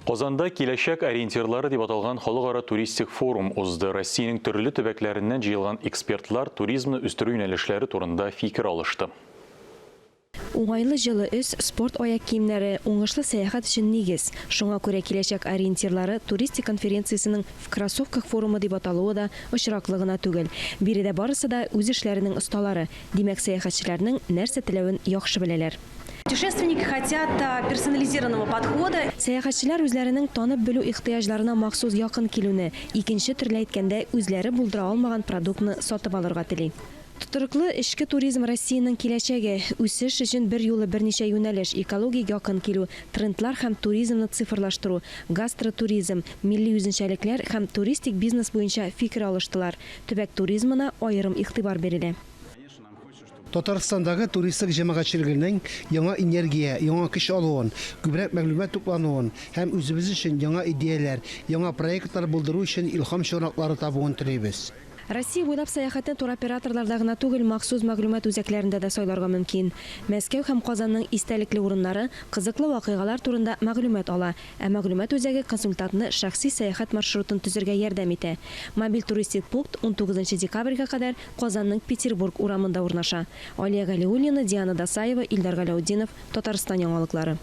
Казанда Киләчәк ориентирлары дип аталган халыкара туристик форум узды. Россиянең төрле төбәкләреннән җыелган экспертлар туризмны үстерү юнәлешләре турында фикер алышты. Уңайлы җылы өс, спорт аяк киемнәре, уңышлы сәяхәт өчен нигез. Шуңа күрә Киләчәк ориентирлары туристик конференциясенең В кроссовках форумы дип аталуы да очраклы гына түгел. Биредә барысы да үз эшләренең осталары, димәк, сәяхәтчеләрнең нәрсә теләвен яхшы беләләр. Путешественники хотят персонализированного подхода. Сәяхәтчеләр үзләренең танып белү ихтыяҗларына махсус якын килүне, икенче төрле әйткәндә, үзләре булдыра алмаган продуктны сатып алырга тели. Тотрыклы эчке туризм Россиянең киләчәге. Үсеш өчен берьюлы берничә юнәлеш, экологик якын килү, трендлар һәм туризмны цифрлаштыру, гастротуризм, милли үзенчәлекләр һәм туристик бизнес буенча фикер алыштылар. Төбәк туризмына аерым игътибар бирелә. Татарстандагы туристик җәмәгатьчелегенең яңа энергия, яңа көч алуын, күбрәк мәгълүмат туплануын һәм үзебез өчен яңа идеяләр, яңа проектлар булдыру өчен илһам чыганаклары табуын телибез. Россия буйлап сәяхәтне туроператорларда гына түгел, махсус мәгълүмат үзәкләрендә дә сайларга мөмкин. Мәскәү һәм Казанның истәлекле урыннары, кызыклы вакыйгалар турында мәгълүмат ала, ә мәгълүмат үзәге консультантны шәхси сәяхәт маршрутын төзергә ярдәм итә. Мобиль туристик пункт унтугызынчы декабрьгә кадәр Казанның Петербург урамында урнаша. Алия Галиуллина, Диана Дасаева, Илдар Галәүтдинов, Татарстан яңалыклары.